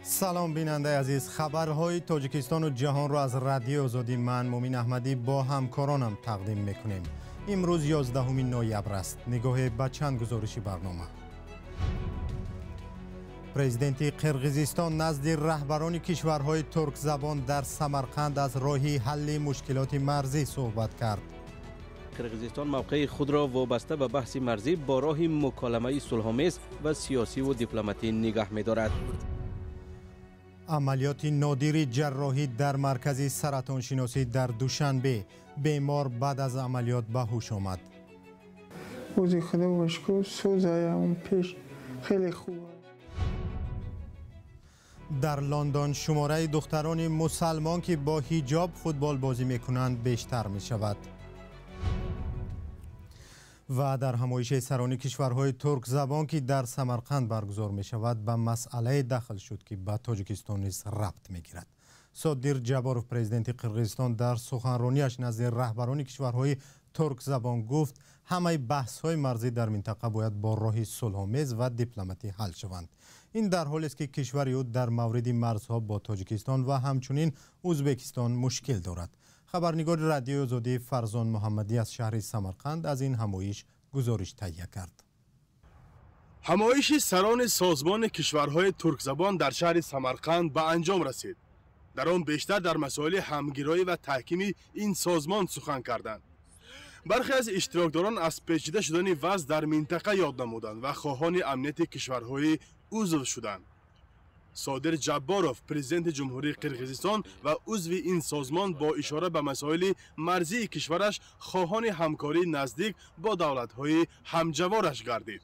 Салом, бинандаи азиз. Хабарҳои Тоҷикистону ҷаҳонро аз Радиои Озодӣ ман, Мумин Аҳмадӣ, бо ҳамкоронам тақдим мекунем. Имрӯз 11 ноябр аст. Нигоҳе ба чанд гузориши барнома. Президенти Қирғизистон назди раҳбарони кишварҳои туркзабон дар Самарқанд аз роҳи ҳалли мушкилоти марзӣ суҳбат кард. Қирғизистон мавқеи худро вобаста ба баҳси марзӣ бо роҳи муколамаи сулҳомез ва сиёсиву дипломатӣ нигаҳ медорад. Амалиёти нодири ҷарроҳӣ дар маркази саратоншиносӣ дар Душанбе. Бемор баъд аз амалиёт ба ҳуш омад. Ӯзи худо шукр, сӯзаям пеш хеле хуб. Дар Лондон шумораи духтарони мусалмон, ки бо ҳиҷоб футболбозӣ мекунанд, бештар мешавад. Ва дар ҳамоиши сарони кишварҳои туркзабон, ки дар Самарқанд баргузор мешавад, ба масъалае дахл шуд, ки ба Тоҷикистон низ рабт мегирад. Содир Ҷаборов, президенти Қирғизистон, дар суханронияш назди раҳбарони кишварҳои туркзабон гуфт, ҳамаи баҳсҳои марзӣ дар минтақа бояд бо роҳи сулҳомез ва дипломатӣ ҳал шаванд. Ин дар ҳолест, ки кишвари ӯ дар мавриди марзҳо бо Тоҷикистон ва ҳамчунин Ӯзбекистон мушкил дорад. Хабарнигори Радиои Озодӣ Фарзон Муҳаммадӣ аз шаҳри Самарқанд аз ин ҳамоиш гузориш таҳия кард. Ҳамоиши сарони созмони кишварҳои туркзабон дар шаҳри Самарқанд ба анҷом расид. Дар он бештар дар масоили ҳамгироӣ ва таҳкими ин созмон сухан карданд. Бархе аз иштирокдорон аз печида шудани вазъ дар минтақа ёд намуданд ва хоҳони амнияти кишварҳои узв шуданд. Содир Ҷабборов, президенти Ҷумҳурии Қирғизистон ва узви ин созмон, бо ишора ба масоили марзии кишвараш хоҳони ҳамкории наздик бо давлатҳои ҳамҷавораш гардид.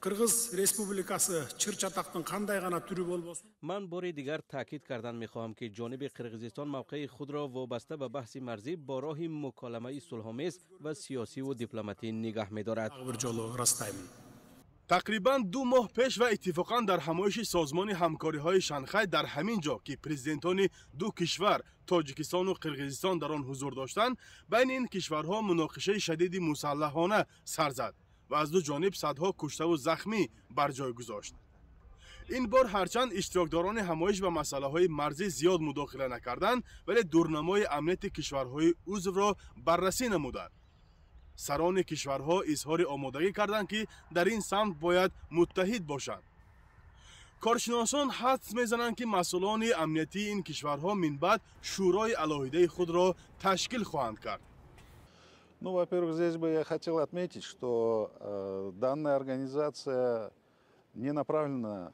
Кыргыз Республикасы чыр чатактын кандай гана түрү болбосун. Ман бори дигар таъкид кардан мехоҳам, ки ҷониби Қирғизистон мавқеи худро вобаста ба баҳси марзӣ бо роҳи муколамаи сулҳомез ва сиёсиву дипломатӣ нигаҳ медорад. Дагы бир жолу ырастаймын. Тақрибан 2 моҳ пеш ва иттифоқан дар ҳамоиши Созмони ҳамкориҳои Шанхай дар ҳамин ҷо, ки президентони ду кишвар, Тоҷикистону Қирғизистон, дар он ҳузур доштанд, байни ин кишварҳо муноқишаи шадиди мусаллаҳона сар зад ва аз ду ҷониб садҳо куштаву захмӣ бар ҷой гузошт. Ин бор ҳарчанд иштирокдорони ҳамоиш ба масъалаҳои марзӣ зиёд мудохила накарданд, вале дурнамои амнияти кишварҳои узвро баррасӣ намуданд. Сарони кишварҳо изҳори омодагӣ карданд, ки дар ин самт бояд муттаҳид бошанд. Коршиносон ҳадс мезананд, ки масъулони амниятии ин кишварҳо минбаъд шӯрои алоҳидаи худро ташкил хоҳанд кард. Ну, во-первых, здесь бы я хотел отметить, что данная организация не направлена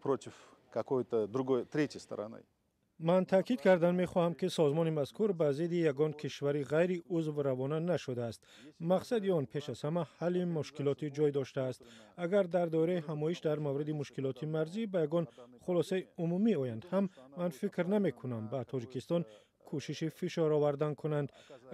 против какой-то другой, третьей стороны. Ман таъкид кардан мехоҳам, ки созмони мазкур ба зидди ягон кишвари ғайри узв равона нашудааст. Мақсади он пеш аз ҳама ҳалли мушкилоти ҷой доштааст. Агар дар доираи ҳамоиш дар мавриди мушкилоти марзӣ ба ягон хулосаи умумӣ оянд ҳам, ман фикр намекунам ба Тоҷикистон кӯшиши фишор овардан кунанд.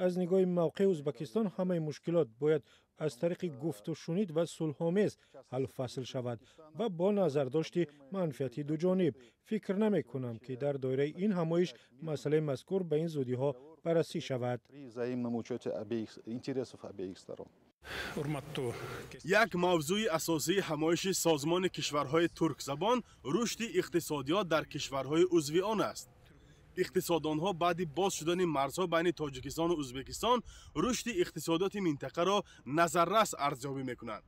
Аз нигоҳи мавқеи Ӯзбекистон ҳамаи мушкилот бояд аз тариқи гуфтушунид ва сулҳомез ҳаллу фасл шавад ва бо назардошти манфиати дуҷониб. Фикр намекунам, ки дар доираи ин ҳамоиш масъалаи мазкур ба ин зудиҳо баррасӣ шавад. При взаимном учете обеих, интересов обеих сторон. Урматтуу Як мавзӯи асосии ҳамоиши Созмони кишварҳои туркзабон рушди иқтисодиёт дар кишварҳои узви он аст. Иқтисоддонҳо баъди боз шудани марзҳо байни Тоҷикистону Ӯзбекистон рушди иқтисодиёти минтақаро назаррас арзёбӣ мекунанд,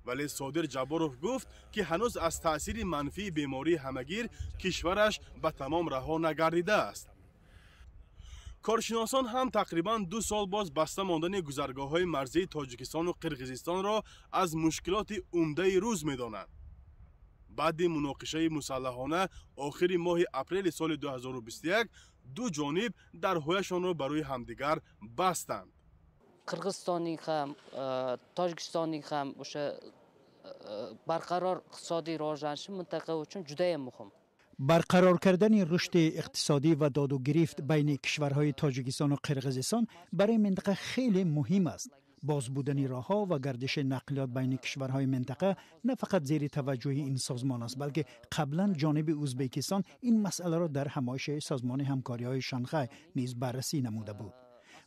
вале Содир Ҷабборов гуфт, ки ҳанӯз аз таъсири манфии бемории ҳамагир кишвараш ба тамом раҳо нагардидааст. Коршиносон ҳам тақрибан 2 сол боз баста мондани гузаргоҳҳои марзии Тоҷикистону Қирғизистонро аз мушкилоти умдаи рӯз медонанд. Баъди муноқишаи мусаллаҳона охири моҳи апрели соли 2021 ду ҷониб дарҳояшонро ба рӯи ҳамдигар бастанд. Qirg'izistonning ham, Tojikistonning ham o'sha barqaror iqtisodiy rivojlanishi mintaqa uchun judayam muhim. Барқарор кардани рушди иқтисодӣ ва доду гирифт байни кишварҳои Тоҷикистону Қирғизистон барои минтақа хеле муҳим аст. Боз будани роҳҳо ва гардиши нақлиёт байни кишварҳои минтақа на фақат зери таваҷҷӯҳи ин созмон аст, балки қаблан ҷониби Ӯзбекистон ин масъаларо дар ҳамоиши Созмони ҳамкориҳои Шанхай низ баррасӣ намуда буд.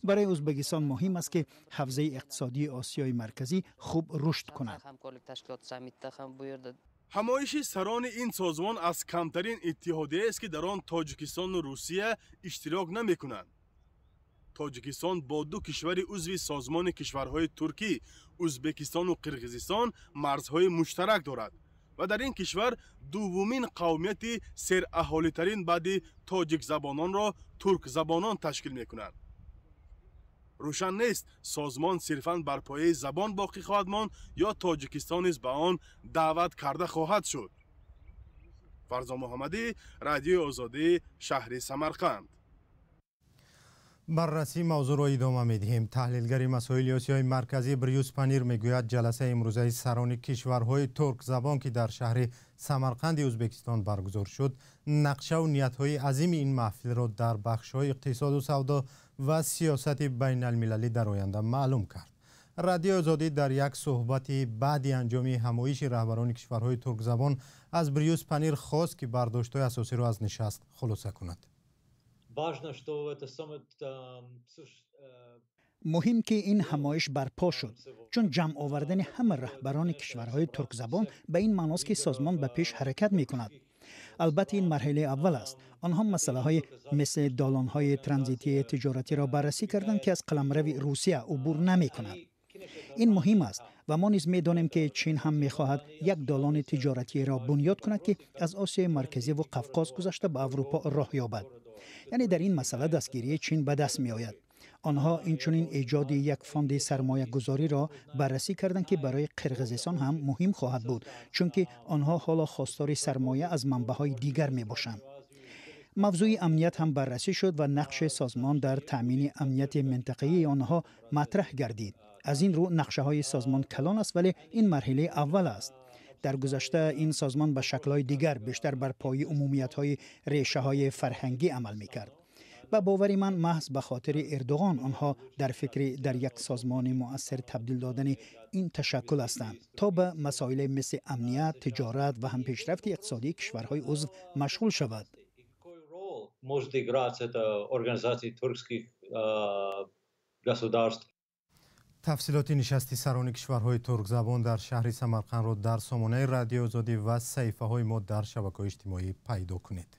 Барои Ӯзбекистон муҳим аст, ки ҳавзаи иқтисодии Осиёи Марказӣ хуб рушд кунад. Hamkorlik tashkiloti sammitida ham bu yerda. Ҳамоиши сарони ин созмон аз камтарин иттиҳодияест, ки дар он Тоҷикистону Русия иштирок намекунанд. Тоҷикистон бо ду кишвари узви созмони кишварҳои туркӣ, Ӯзбекистону Қирғизистон марзҳои муштарак дорад ва дар ин кишвар дуввумин қавмияти сераҳолитарин баъди тоҷикзабононро туркзабонон ташкил мекунанд. Рӯшан нест, созмон сирфан бар пояи забон боқӣ хоҳад монд ё Тоҷикистон низ ба он даъват карда хоҳад шуд. Фарзон Муҳаммадӣ, Радиои Озодӣ, шаҳри Самарқанд. Баррасии мавзӯъро идома медиҳем. Таҳлилгари масоили Осиёи Марказӣ Брюс Панир мегӯяд, ҷаласаи имрӯзаи сарони кишварҳои туркзабон, ки дар шаҳри Самарқанди Ӯзбекистон баргузор шуд, нақшаву ниятҳои азими ин маҳфилро дар бахшҳои иқтисоду савдо ва сиёсати байналмилалӣ дар оянда маълум кард. Радиои Озодӣ дар як суҳбати баъди анҷоми ҳамоиши раҳбарони кишварҳои туркзабон аз Брюс Панир хост, ки бардоштҳои асосиро аз нишаст хулоса кунад. Муҳим ки ин ҳамоиш барпо шуд, чун ҷамъ овардани ҳама раҳбарони кишварҳои туркзабон ба ин маъност, ки созмон ба пеш ҳаракат мекунад. Албатта, ин марҳилаи аввал аст. Онҳо масъалаҳои мисли долонҳои транзитии тиҷоратиро баррасӣ карданд, ки аз қаламрави Русия убур намекунад. Ин муҳим аст ва мо низ медонем, ки Чин ҳам мехоҳад як долони тиҷоратиро бунёд кунад, ки аз Осиёи Марказӣ ва Қавқоз гузашта ба Аврупо роҳ ёбад. Яъне дар ин масъала дастгирии Чин ба даст меояд. Онҳо инчунин эҷоди як фонди сармоягузориро баррасӣ карданд, ки барои Қирғизистон ҳам муҳим хоҳад буд, чунки онҳо ҳоло хостори сармоя аз манбаъҳои дигар мебошанд. Мавзӯи амният ҳам баррасӣ шуд ва нақши созмон дар таъмини амнияти минтақаии онҳо матраҳ гардид. Аз ин рӯ нақшаҳои созмон калон аст, вале ин марҳилаи аввал аст. Дар гузашта ин созмон ба шаклҳои дигар бештар бар пои умумиятҳои решаҳои фарҳангӣ амал мекард. Ба бовари ман, маҳз ба хотири Эрдоғон онҳо дар фикри дар як созмони муассир табдил додани ин ташаккул ҳастанд, то ба масоиле мисли амният, тиҷорат ва ҳам пешрафти иқтисодии кишварҳои узв машғул шавад. Может играть эта организация туркских государств. Тафсилоти нишасти сарони кишварҳои туркзабон дар шаҳри Самарқандро дар сомонаи Радиои Озодӣ ва саҳифаҳои мо дар шабакаҳои иҷтимоӣ пайдо кунед.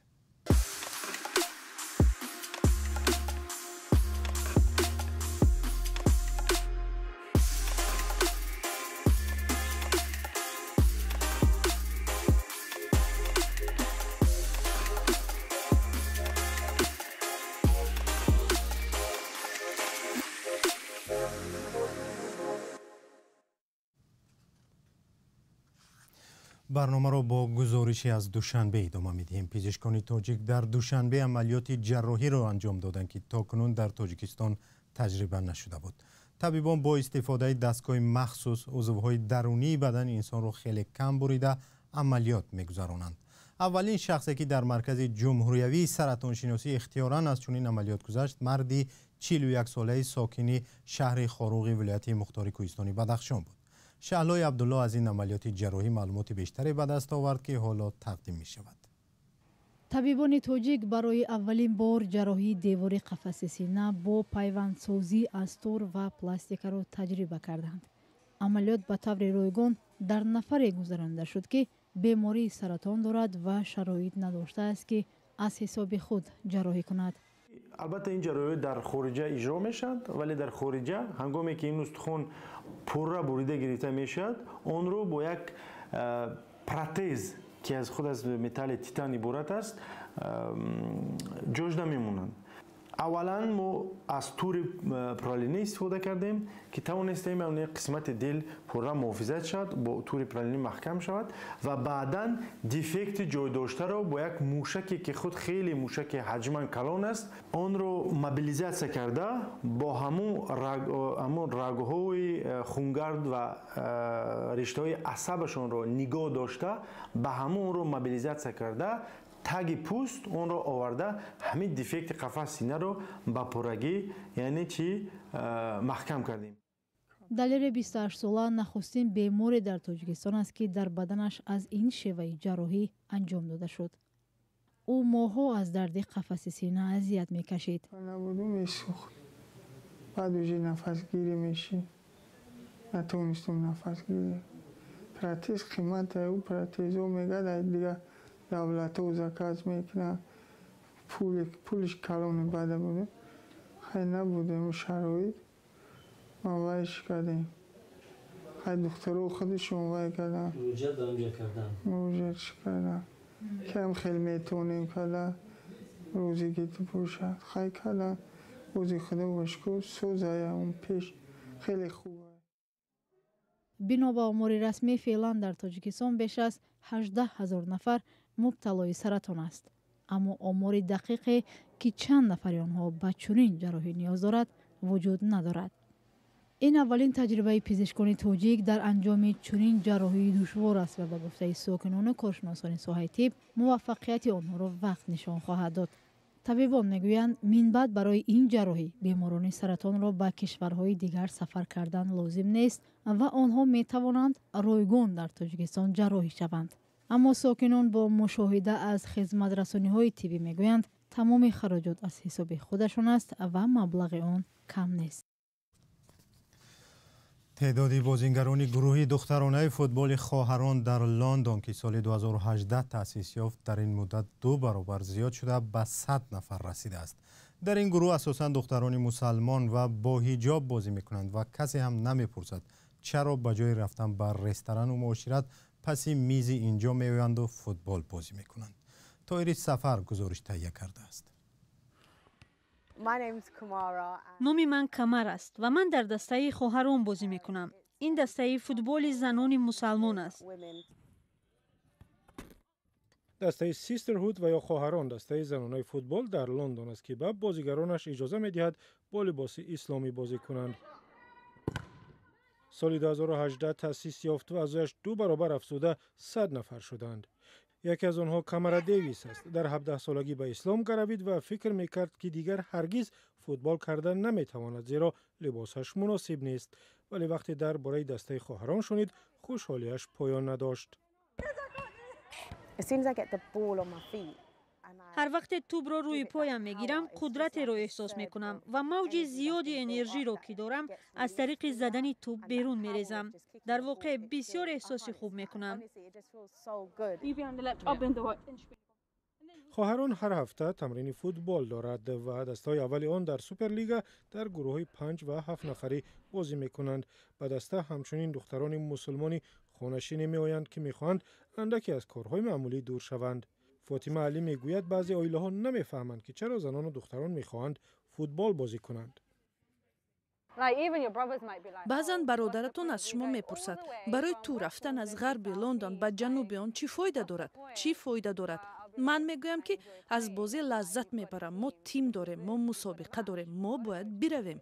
Барномаро бо гузорише аз Душанбе идома медиҳем. Пизишкони тоҷик дар Душанбе амалиёти ҷарроҳиро анҷом доданд, ки то кунун дар Тоҷикистон таҷриба нашуда буд. Табибон бо истифодаи дастгоҳи махсус узвҳои дарунии бадани инсонро хеле кам бурида амалиёт мегузаронанд. Аввалин шахсе, ки дар маркази ҷумҳуриявии саратоншиносӣ ихтиёран аз чунин амалиёт гузашт, марди 41-солаи сокини шаҳри Хоруғи вилояти Мухтори Кӯҳистони Бадахшон буд. Шаҳлои Абдулло аз ин амалиёти ҷарроҳӣ маълумоти бештаре ба даст овард, ки ҳоло тақдим мешавад. Табибони тоҷик барои аввалин бор ҷарроҳии девори қафаси сина бо пайвандсозӣ аз тор ва пластикаро таҷриба карданд. Амалиёт ба таври ройгон дар нафаре гузаронида шуд, ки бемории саратон дорад ва шароит надоштааст, ки аз ҳисоби худ ҷарроҳӣ кунад. Албатта, ин ҷарроҳиҳо дар хориҷа иҷро мешаванд, вале дар хориҷа ҳангоме ки ин устухон пурра бурида гирифта мешавад, онро бо як протез, ки аз худ аз металли титан иборат аст, ҷош намемонанд. Аввалан мо аз тури пралина истифода кардем, ки тавонистем қисмати дил пурра муҳофизат шавад, бо тури пралина маҳкам шавад ва баъдан дефекти ҷойдоштаро бо як мушаке, ки худ хеле мушаки ҳаҷман калон аст, онро мобилизатсия карда, бо ҳамон рагҳои хунгард ва риштаҳои асабашонро нигоҳ дошта, ба ҳамон онро мобилизатсия карда, таги пӯст онро оварда, ҳамин дефекти қафас синаро ба пуррагӣ, яъне чи, маҳкам кардем. Далери 28-сола нахустин беморе дар Тоҷикистон аст, ки дар баданаш аз ин шеваи ҷарроҳӣ анҷом дода шуд. Ӯ моҳҳо аз дарди қафаси сина азият мекашид. Набуду месӯхт, баъд уже нафасгирӣ мешид, натавонистам нафасгирӣ. Протез қимат, ӯ протезо мегӯяд, ай дигар давлатҳо заказ мекунанд. Пулиш калони бада буда. Хай набудем шароит. Ма вайш кардем. Хай духтаро худашон вай карданд. Муроҷиат ба онҷо карданд. Муроҷиатш карданд. Кам хел метавонем карда рӯзе ки бошад. Хай карданд. Рӯзи Худо шукр сӯзая он пеш хеле хуб. Бино ба омори расмӣ, феълан дар Тоҷикистон беш аз 18 ҳазор нафар мубталои саратон аст. Аммо омори дақиқе, ки чанд нафари онҳо ба чунин ҷарроҳӣ ниёз дорад, вуҷуд надорад. Ин аввалин таҷрибаи пизишкони тоҷик дар анҷоми чунин ҷарроҳии душвор аст ва ба гуфтаи сокинону коршиносони соҳаи тиб, муваффақияти онҳоро вақт нишон хоҳад дод. Табибон мегӯянд, минбаъд барои ин ҷарроҳӣ беморони саратонро ба кишварҳои дигар сафар кардан лозим нест ва онҳо метавонанд ройгон дар Тоҷикистон ҷарроҳӣ шаванд. Аммо сокинон бо мушоҳида аз хизматрасониҳои тиббӣ мегӯянд, тамоми хароҷот аз ҳисоби худашон аст ва маблағи он кам нест. Теъдоди бозингарони гурӯҳи духтаронаи футболи хоҳарон дар Лондон, ки соли 2018 таъсис ёфт, дар ин муддат 2 баробар зиёд шуда ба 100 нафар расидааст. Дар ин гурӯҳ асосан духтарони мусалмон ва бо ҳиҷоб бозӣ мекунанд ва касе ҳам намепурсад, чаро ба ҷои рафтан ба ресторану муошират паси мизи инҷо меоянду футбол бозӣ мекунанд. Тоири Сафар гузориш таҳия кардааст. Номи ман Камар аст ва ман дар дастаи хоҳарон бозӣ мекунам. Ин дастаи футболи занони мусалмон аст. Дастаи Sisterhood ва ё хоҳарон дастаи занонаи футбол дар Лондон аст, ки ба бозигаронаш иҷоза медиҳад бо либоси исломӣ бозӣ кунанд. Соли 2018 таъсис ёфт ва аъзояш 2 баробар афзуда 100 нафар шуданд. Яке аз онҳо Камара Дэвис аст. Дар 17-солагӣ ба ислом гаравид ва фикр мекард, ки дигар ҳаргиз футбол кардан наметавонад, зеро либосаш муносиб нест. Вале вақте дар бораи дастаи хоҳарон шунид, хушҳолиаш поён надошт. Ҳар вақте тӯбро рӯи поям мегирам, қудратеро эҳсос мекунам ва мавҷи зиёди энержиро, ки дорам, аз тариқи задани тӯб берун мерезам. Дар воқеъ бисёр эҳсоси хуб мекунам. Хоҳарон ҳар ҳафта тамрини футбол дорад ва дастаҳои аввали он дар Суперлига дар гурӯҳҳои 5 ва 7 нафарӣ бозӣ мекунанд. Ба даста ҳамчунин духтарони мусулмони хонашине меоянд, ки мехоҳанд андаке аз корҳои маъмулӣ дур шаванд. Фотима Алӣ мегӯяд, баъзе оилаҳо намефаҳманд, ки чаро занону духтарон мехоҳанд футбол бозӣ кунанд. Баъзан бародаратон аз шумо мепурсад, барои ту рафтан аз ғарби Лондон ба ҷануби он чӣ фоида дорад? Чӣ фоида дорад? Ман мегӯям, ки аз бозӣ лаззат мебарам. Мо тим дорем, мо мусобиқа дорем, мо бояд биравем.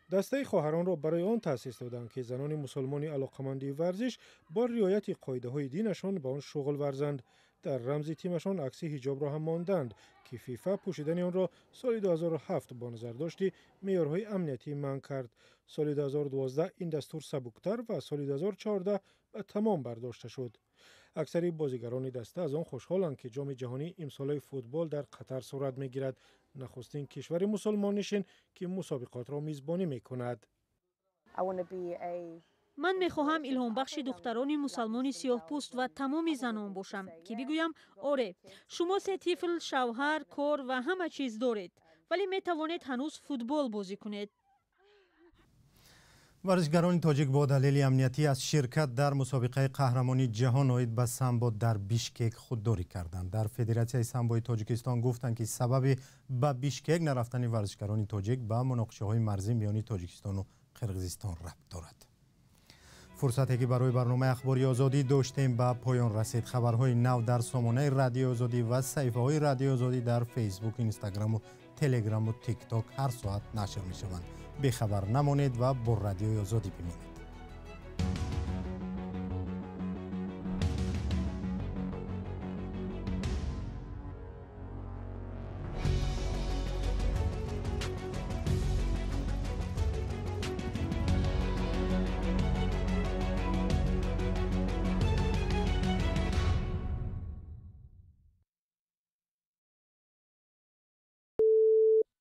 Дастаи хоҳаронро барои он таъсис доданд, ки занони мусулмони алоқаманди варзиш бо риояти қоидаҳои динашон ба он шуғл варзанд. Дар рамзи тимашон акси ҳиҷобро ҳам монданд, ки ФИФА пӯшидани онро соли 2007 бо назардошти меъёрҳои амниятӣ манъ кард. Соли 2012 ин дастур сабуктар ва соли 2014 ба тамом бардошта шуд. Аксари бозигарони даста аз он хушҳоланд, ки ҷоми ҷаҳонии имсолаи футбол дар Қатар сурат мегирад, нахустин кишвари мусулмоннишин, ки мусобиқотро мизбонӣ мекунад. Ман мехоҳам илҳомбахши духтарони мусалмони сиёҳпӯст ва тамоми занон бошам, ки бигӯям: оре, шумо се тифл, шавҳар, кор ва ҳама чиз доред, вале метавонед ҳанӯз футбол бозӣ кунед. Варзишгарони тоҷик бо далели амниятӣ аз ширкат дар мусобиқаи қаҳрамони ҷаҳон оид ба самбо дар Бишкек худдорӣ карданд. Дар Федератсияи самбои Тоҷикистон гуфтанд, ки сабаби ба Бишкек нарафтани варзишгарони тоҷик ба муноқишаҳои марзӣ миёни Тоҷикистону Қирғизистон рабт дорад. Фурсате ки барои барномаи Ахбори Озодӣ доштем ба поён расид. Хабарҳои нав дар сомонаи Радиои Озодӣ ва саҳифаҳои Радиои Озодӣ дар Фейсбук, Инстаграму Телеграму Тикток ҳар соат нашр мешаванд. Бехабар намонед ва бо Радиои Озодӣ бимонед.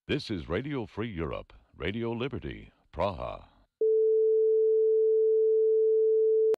This is Radio Free Europe, Radio Liberty, Praha.